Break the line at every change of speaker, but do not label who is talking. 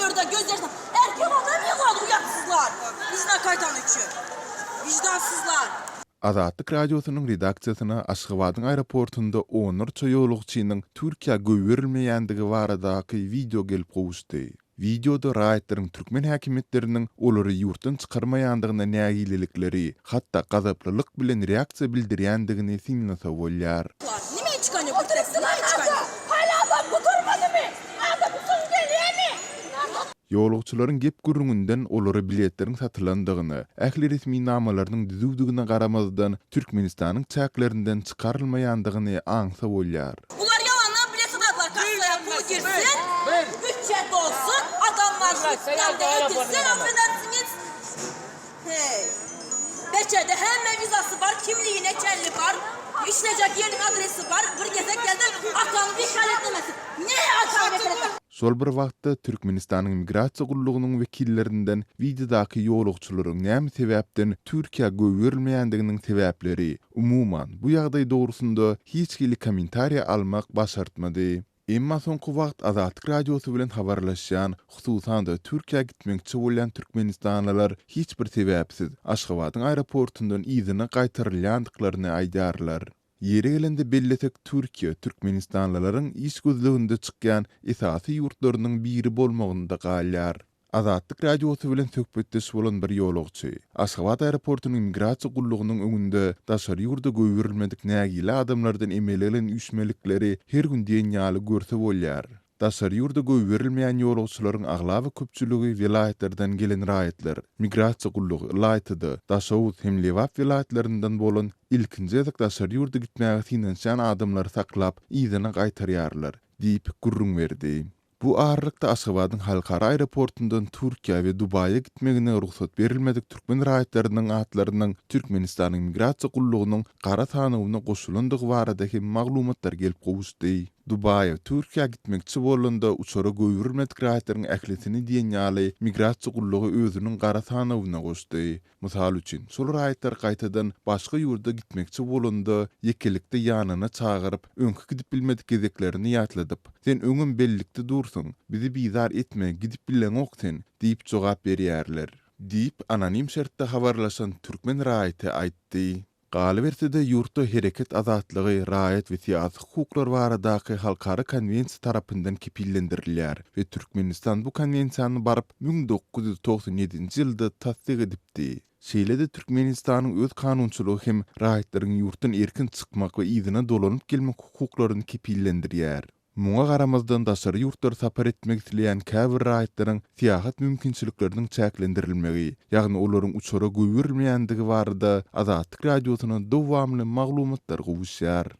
Koridorda göz yaşına. Erkek adam ýyglady uýatsyzlar. Yzyna gaýtany üçin. Wyždansyzlar.
Azatlyk Radiosynyň redaksiýasyna Aşgabadyň aeroportunda onlarça ýolagçynyň Türkiýä goýberilmeýändigi baradaky wideo gelip gowuşdy. Wideoda raýatlaryň türkmen häkimiýetleriniň olary ýurtdan çykarmaýandygyna nägilelikleri, hatda gazaplylyk bilen reaksiýa bildirýändigini synlasa bolýar.
Nime çykan ýok oturypdyr nime Hali adam gutarmadymy? Adam soň gelýämi?
Ýolagçylaryň gep-gürrüňinden olara biletleriň satylandygyna, ähli resminamalarynyň düzüwdigine garamazdan, Türkmenistanyň çäklerinden çykarylmaýandygyny aňsa bolýar.
Bular ýalandan bilet satarlar kassaýa pul girsin, bütçe dolsun, adamlar şutdan edilsin affedersiniz. Heý. Beçede hemme wizasy bar, kimligine çenli bar, işlejek ýeriniň adresi bar, bir gezek geldi, atany wekaletlemesi. Ne atany wekaletlemesi?
Şol bir wagtda, Türkmenistanyň Migrasiýa gullugynyň wekillerinden wideodaky ýolagçylaryň näme sebäpden Türkiýä goýberilmeýändiginiň sebäpleri, umuman, bu ýagdaý dogrusynda hiç hili kommentariýa almak başartmady. Emma soňky wagt Azatlyk Radiosy bilen habarlaşýan, hususan-da, Türkiýä gitmekçi bolýan türkmenistanlylar hiç bir sebäpsiz Aşgabadyň aeroportundan yzyna gaýtarylýandyklaryny aýdýarlar. Ýeri gelende bellesek, Türkiýe türkmenistanlylaryň iş gözleginde çykýan esasy ýurtlarynyň biri bolmagynda galýar. Azatlyk Radiosy bilen söhbetdeş bolan bir ýolagçy, Aşgabat aeroportunyň migrasiýa gullugynyň öňünde daşary ýurda goýberilmedik nägile adamlardan emele gelen üýşmelikleri her gün diýen ýaly görse bolýar. Daşary ýurda goýberilmeýän ýolagçylaryň aglaba köpçüligi welaýatlardan gelen raýatlar. Migrasiýa gullugy, ylaýta-da, Daşoguz hem Lebap welaýatlaryndan bolan ilkinji gezek daşary ýurda gitmäge synanyşýan adamlary saklap, yzyna gaýtarýarlar, diýip, gürrüň berdi. Bu aralykda Aşgabadyň halkara aeroportundan Türkiýä we Dubaýa gitmegine rugsat berilmedik türkmen raýatlarynyň atlarynyň Türkmenistanyň Migrasiýa gullugynyň gara sanawyna goşulandygy barada hem maglumatlar gelip gowuşdy. Dubaýa, Türkiýä gitmekçi bolanda uçara goýberilmedik raýatlaryň ählisini diýen ýaly Migrasiýa gullugy özüniň gara sanawyna goşdy. Mysal üçin, şol raýatlar gaýtadan başga ýurda gitmekçi bolanda, ýekelikde ýanyna çagyryp, öňki gidip bilmedik gezeklerini ýatladyp, Sen öňem bellikde dursuň, bizi bizar etme, gidip bileňok sen! diýip jogap berýärler. Diýip, anonim şertde habarlaşan türkmen raýaty aýtdy. Galyberse-de, ýurtda hereket azatlygy raýat we syýasy hukuklar baradaky halkara konwensiýa tarapyndan kepillendirilýär we Türkmenistan bu konwensiýany baryp 1997-nji ýylda tassyk edipdi. Şeýle-de Türkmenistanyň öz kanunçylygy hem raýatlaryň ýurtdan erkin çykmak we yzyna dolanyp gelmek hukuklaryny kepillendirýär. Muňa garamazdan, daşary ýurtlara sapar etmek isleýän käbir raýatlaryň syýahat mümkinçilikleriniň çäklendirilmegi, ýagny olaryň uçara goýberilmeýändigi barada Azatlyk Radiosyna dowamly maglumatlar gowuşýar.